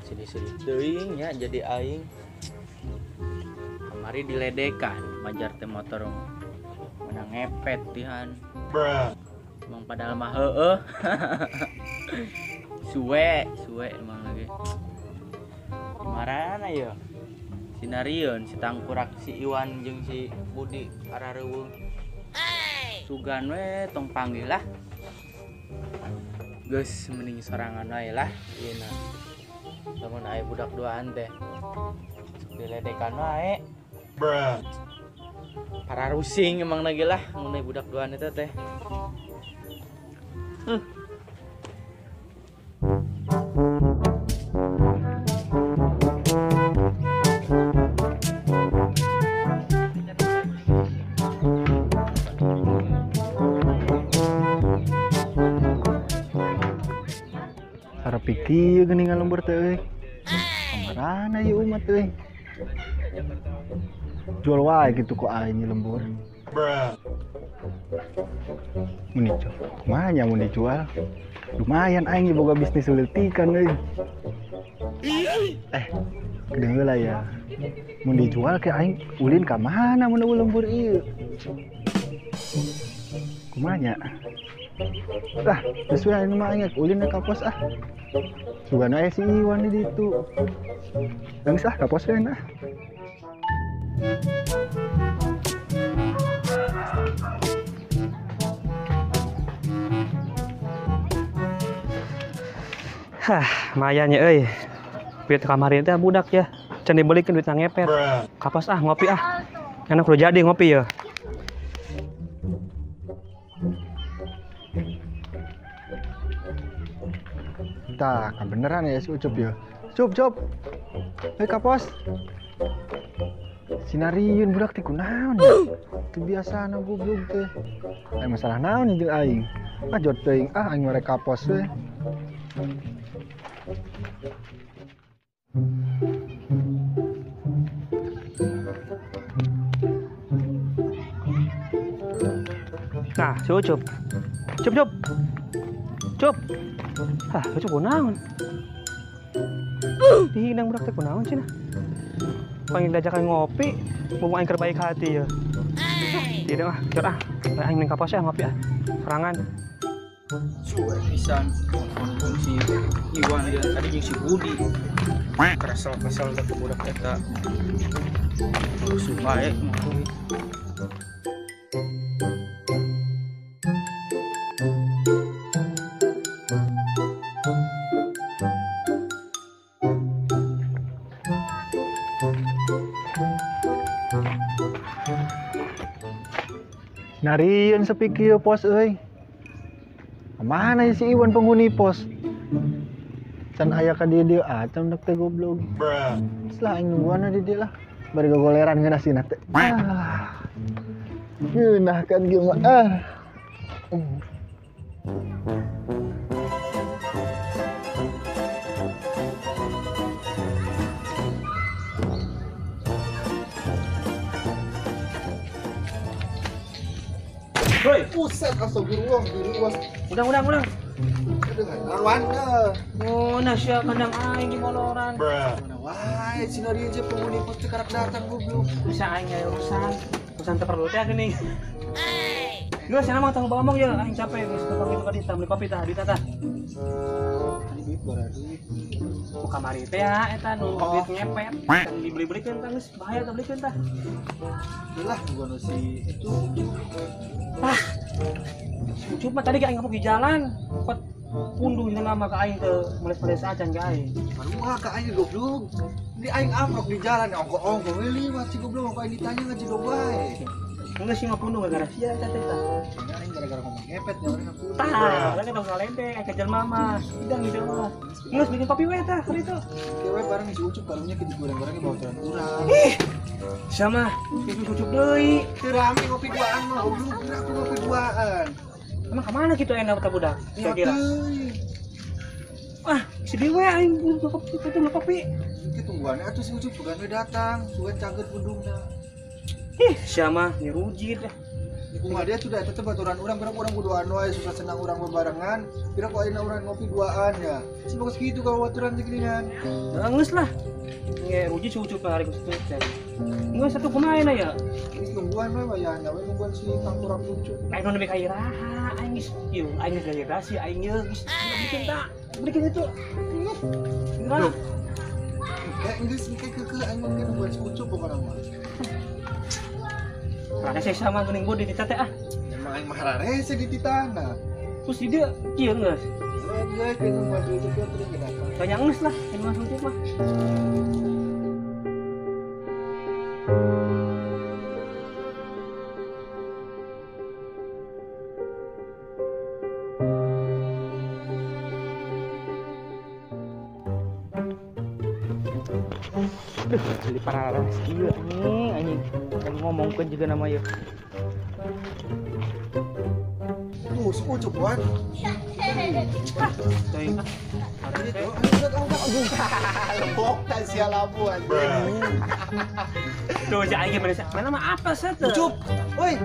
Sini-sini teuing nya jadi aing. Kamari diledekan majar teh motor menang ngepet tihan. Emang padahal mah heueuh. Suwe, suwe emang lagi. Marana ya? Si Narion, si Tangkurak, si Iwan jeung si Budi arareuweung. Sugan we tong panggil lah. Geus mending sorangan wae lah ieu na. Lamun aya budak duaan teh sok diledekan wae. Para rusing emang lagi lah mun aya budak duaan eta teh. Pikir geuning lembur teh euy. Kamarana ieu umat euy. Jual wae gitu ku aing lembur. Mun dijual, kumaha nya mun dijual? Lumayan aing boga bisnis leultikan euy. Gede heula ya. Mun dijual ke aing ulin ka mana mun eueuh lembur ieu? Kumaha nya? Lah, geus we aing mah aing ulin ka pos ah. Sugana aya si Iwan di ditu. Geus ah ka pos we ah. Hah, mayanya euy. Duit kamari teh budak ya. Can dibelikeun duit ngepet. Ka pos ah ngopi ah. Enak udah jadi ngopi ya. Tah, beneran ya si Ucup ya. Cup, cup. Hei kapos. Sinariun budak teh kunaon ya? Kebiasaan goblok teh. Aya masalah naon jeung aing? Ah jod teuing ah aing mere kapos we. Nah, si Ucup. Cup, cup. Cup. Hah, Ucup kunaon? Dihidang budak teh kunaon cenah? Panggil diajakan ngopi, mau aing keur baik hati ya. Tidak ah, cur ah. Aing ning kapos ya ngopi ah. Serangan. Suwe pisan telepon si Iwan dia tadi jeung si Budi. Kesel-kesel teh budak eta. Rusuh wae ngopi. Nariun sepi kieu pos euy. Mana si Iwan penghuni pos? Can aya ka dieu acan dek teh goblok. Geus lah aing nungguan di dieu lah. Bari gogoleran ngeunah sina teh. Ah. Ngeunah kan kieu mah ah. Hoi, buset astagfirullah, diri was. Udang. Aduh, lawan. Oh, nasya kandang aing di moloran. Mana wae sina dieu penghuni pos teh karak datang goblok. Bisa aing aya urusan. Urusan teu perlu teh geuning. Geus cenah mah tong ngomong ya, aing capek geus tukang itu tadi beli kopi tah duit tah. Tadi duit bara duit. Ku kamari teh ya eta nu duit ngepet. Kan dibeli-belikeun tah geus bahaya tah belikeun tah. Lah gua nu si itu. Ah. Ucup mah tadi aing ngapok di jalan. Kot punduh nama ka aing teu meles-meles acan ka aing. Marua ka aing goblok. Di aing amrok di jalan ongko-ongko we liwat si goblok kok aing ditanya ngaji bae. Enggak sih mah pundung gara-gara sia eta teh tah. Aing gara-gara ngomong ngepet nya urang pundung. Tah, urang tong ngaledek aya kejar mama. Idang gitu mah. Geus bikin kopi we tah keur itu. Oke we bareng si Ucup karunya ke goreng-gorengnya bawa jalan urang. Ih. Sama, si Ucup deui. Teu rame ngopi duaan mah, goblok aku ngopi duaan. Emang kemana gitu enak ta budak? Ya Kira-kira. Ah, si dewe aing kopi itu kopi. Ki tungguan atuh si Ucup sugan we datang, sugan cager pundungna. Ih, siapa nyerujit deh. Kumaha dia sudah tetep baturan urang, urang urang duaan wae susah senang urang bebarengan. Kira kok ayeuna urang ngopi duaan ya. Si bagus kitu ka baturan teh geuningan. Geus lah. Nge ruji si Ucup hari geus teh. Geus satu kumaha ayeuna ya? Geus nungguan we wayahna we nungguan si Kang Kurang Ucup. Aing nu nepi ka iraha, aing geus ieu, aing geus dehidrasi, aing ieu geus bikin tak. Berikin itu. Iraha. Kayak geus engke keukeuh aing mah nungguan si Ucup pokona mah. Rasa sama geuning bodi di teh ah. Emang aing mah rarese di titana. Terus di dieu kieu geus. Geus geus nungguan si Ucup teh datang. Banyak geus lah, nungguan si Ucup mah. Duh, jadi pararas ieu anjing, anjing. Kan ngomongkeun juga nama ieu. Tuh, si Ucup wan. Teuing. Lebok tah sia labu anjing. Tuh, si aing mana mana mah apa sih teh? Ucup, oi.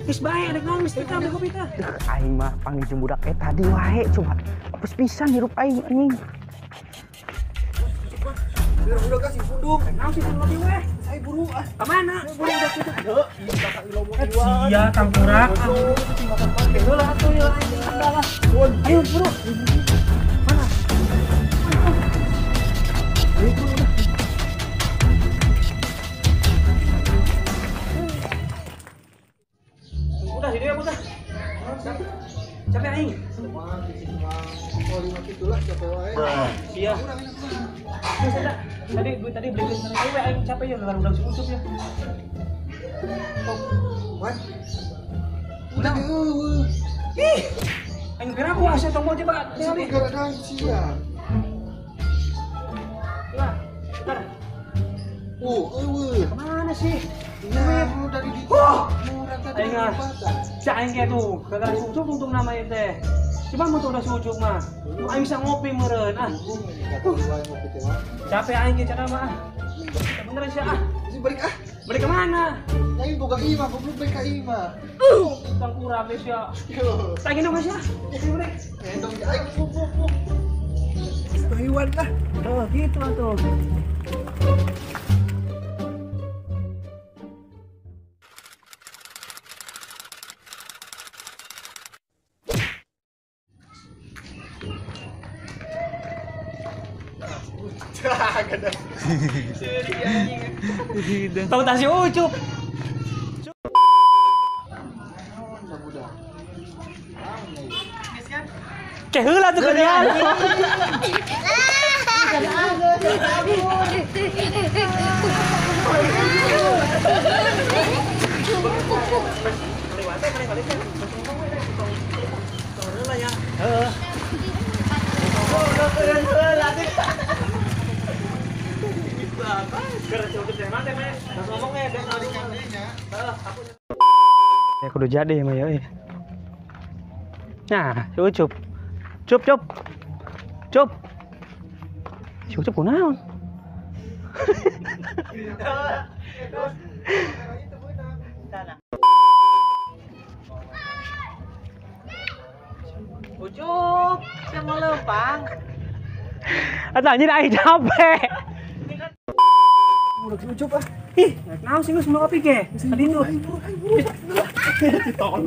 Geus bae rek naon geus kita kopi teh. Duh, aing mah panggil jeung budak eta tadi wae coba. Apes pisan hirup aing anjing. Biar udah kasih pundung. Naon sih kopi weh? Saya buru ah. Ka mana? Buru udah tutup. Heuh, ieu lomo iwan. Iya, tangkurak. Heula atuh ieu aing lah. Ayo buru. Mana? Udah sini ya, udah. Capek aing. Oh, lima kitulah capek wae. Iya. Tadi gue tadi beli cewek aing capek ya gara udah si Ucup ya. Oh, what? Udah. Ih. Aing kira aku asa tong mau coba tingali. Gara sia. Lah, bentar. Eueuh. Kemana sih? Ya, dari di. Murah tadi. Aing ah. Si aing ge tuh, gara-gara si Ucup untung namanya teh. Coba mun udah si Ucup mah. Aing bisa ngopi meureun ah. Capek aing ge cara mah ah. Bener sih ah. Balik ah. Balik ke mana? Aing boga imah, goblok balik ka imah. Tangkurap sih ya. Tak gendong sih ah. Balik. Gendong aing pupuk. Iwan lah. Oh, gitu atuh. Tahu tak si Ucup. Keheula tuh kerjaan. Ya kudu jadi mah ya. Nah, si Ucup. Cup, cup. Cup. Si Ucup kunaon? Ucup, saya mau lempang. Atuh anjir aing capek. Udah si Ucup ah. Ih, naon sih geus mau kopi ge? Tadi tuh. Ayo buru. Ditolong.